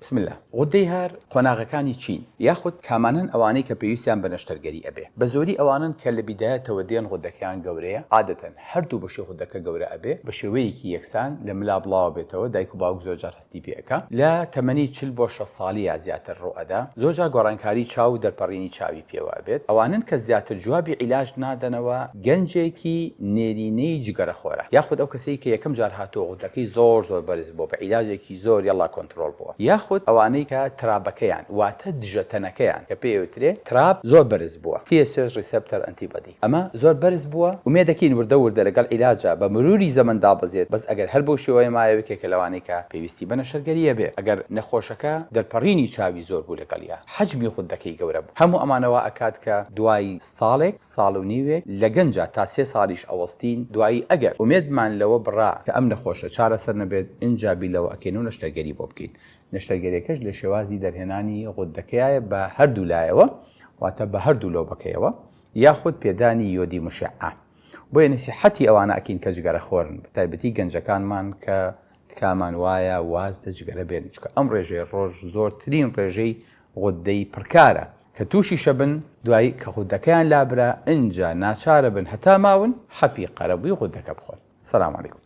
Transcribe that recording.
بسم اللە. غودەی هار قۆناغەکانی چین؟ یاخود کامانەن ئەوانەی کە پێویستیان بە نەشتەرگەری ئەبێ؟ بە زۆری ئەوانەن کە لە بیدایەتەوە دێن غودەکەیان گەورەیە، عادەتەن هەردوو بەشی غودەکە گەورە ئەبێ بە شێوەیەکی یەکسان لە ملا بڵاوە بێتەوە دایک و باوک زۆرجار هەستی پێ ئەکا لە تەمەنی 40 بۆ 60 ساڵییا زیاتر ڕووئەدا زۆرجار گۆڕانکاری چاو و دەرپەڕینی چاوی پێوە ئەبێت ئەوانەن کە زیاتر جوابی عیلاج نادەنەوە گەنجێکی نێرینەی جگەرەخۆرە یاخود ئەو کەسەی کە یەکەم جار هاتووە غودەکەی زۆر زۆر بەرز بووە بە عیلاجێکی زۆر یەڵا کۆنترۆڵ بووە یاخود ئەوانەی کە TRAb ەکەیان واتە دژە تەنەکەیان کە پێی ئەوترێ TRAb زۆر بەرز بووە TSH Receptor Antibody ئەمە زۆر بەرز بووە ئومێدەکەین وردە وردە لەگەڵ عیلاجا بە مروری زەمەن دابەزێت بەس ئەگەر هەر بەو شێوەیە مایەوە یەکێکە لەوانەی کە پێویستی بە نەشتەرگەری ئەبێ ئەگەر نەخۆشەکە دەرپەڕینی چاوی زۆر بوو لەگەڵیا حەجمی غودەکەی گەورە بوو هەموو ئەمانە وا ئەکات کە دوای ساڵێک ساڵ و نیوێک لە گەنجا تا سێ ساڵیش ئەوەستین، دوایی ئەگەر ئومێدمان لەوە بڕا کە ئەم نەخۆشە چارەسەر نەبێت ئینجا بیر لەوە ئەکەین و نەشتەرگەری بۆ بکەین. نەشتەرگەریەکەش لە شێوازی دەرهێنانی غوددەکەیایە بە هەردوو لایەوە واتە بە هەردوو لۆبەکەیەوە یاخود پێدانی یۆدی مشعە. بۆیە نەسیحەتی ئەوانە ئەکەین کە جگەرەخۆرن بە تایبەتی گەنجەکانمان کە تکامان وایە واز لە جگەرە بێنن چونکە ئەم ڕێژەیە ڕۆژ زۆرترین ڕێژەی غوددەی پڕکارە کە تووشیشە بن دوایی کە غوددەکەیان لابرا ئنجا ناچارە بن هەتا ماون حەپی قەرەبووی غوددەکە بخۆن. سلام علیکم.